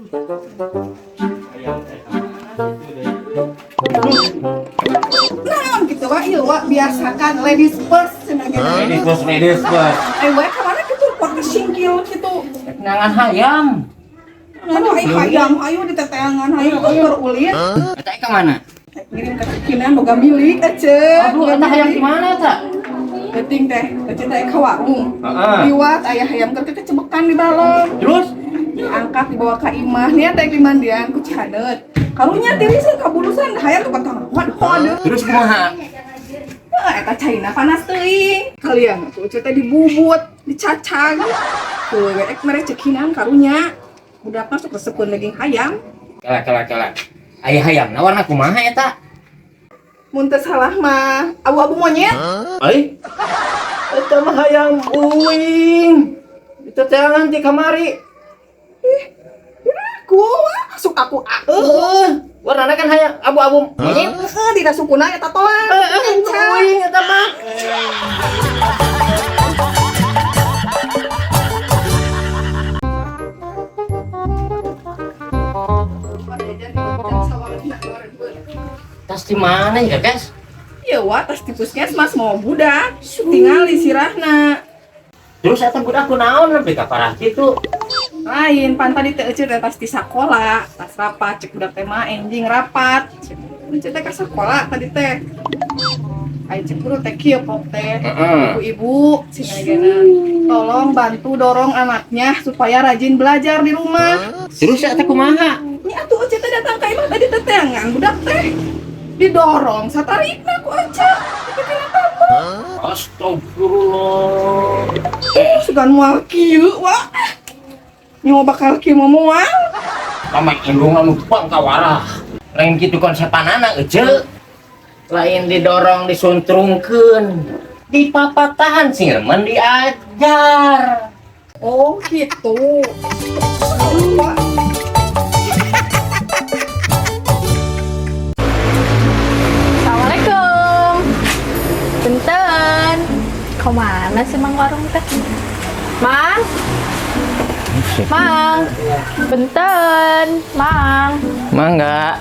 Naon gitu wa ieu wa biasakan ladies first cenah ge. Ladies first, ladies first. Eh wae ka mana kitu pot singkil kitu. Nangan hayam. Aduh ai hayam hayu diteteangan hayu keur ulin. Eta ka mana? Ngirim ka cekinan boga milik ece. Aduh, eta hayam di mana eta? Penting teh, ece teh ka warung. Heeh. Liwat aya hayam keur kecebekan di balong. Terus? Diangkat dibawa ka imah, niat teh dimandian ku Cihadeut. Karunya tirisan kabulusan hayam tuh kata waduh. Terus kumaha? Heeh, eta caina panas teuing. Kalian tuh ece teh dibubut, dicacang. Tuh we ek mere cekinan karunya. Budak mah sok resepeun daging hayam. Kala kala kala. Aya hayamna warna kumaha eta? Mun teu salah mah abu-abu monyet. Ai. Eta mah hayam uing. Diteteangan di kamari. Aku masuk aku aku. Heeh. Warnana kan hayam abu-abu monyet. Heeh, dina sukuna eta toan. Heeh, uing eta mah. Tas di mana ya, guys? Iya wah, tas di puskesmas mau budak. Tingali sirahna. Terus eta budak kunaon nepi ka parah kitu? Lain, pan tadi teh ece teh tas di sakola, tas rapat cek budak teh mah enjing rapat. Cek ece teh ka sakola tadi teh. Ai cek guru teh kieu pok teh. Ibu-ibu cenah tolong bantu dorong anaknya supaya rajin belajar di rumah. Terus eta kumaha? Ini atuh ece teh datang ka imah tadi teh teangan budak teh. Didorong satarikna ku ece. Tapi kana tambah. Astagfirullah. Sugan moal kieu wah. Nyawa bakal kieu mah moal. Pamai indung anu bangkawarah. Lain kitu konsepanana ece. Lain didorong disuntrungkeun. Dipapatahan sing remen diajar. Oh gitu. Wah. Assalamualaikum. Punten. Kemana sih Mang warung teh? Mang? Mang. Punten, Mang. Mangga.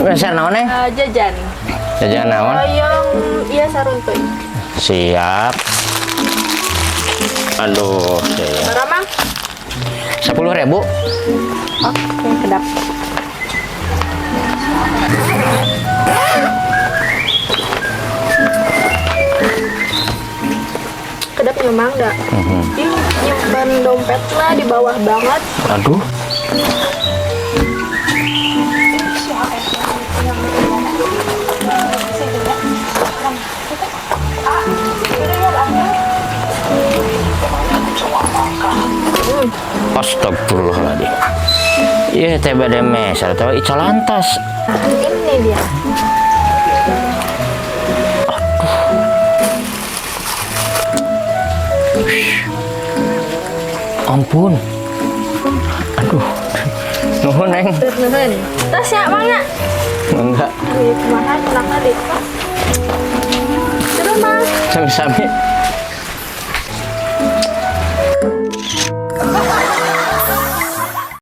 Biasa naon eh? Jajan. Jajan naon? Yang iya saruntuy. Siap. Aduh, siap. Berapa, Mang? 10.000. Oke, kedap. Kedapnya Mang dah. Ini nyimpen dompet lah di bawah banget. Aduh. Astagfirullahaladzim. Iya, teh bade meser atau ica lantas. Nah, ini dia. Ampun. Aduh. Nuhun, Neng. Nuhun. Tas ya, Mang ya? Enggak. Aduh, kumaha kenapa deh, Pak? Terus, Mang. Sami-sami.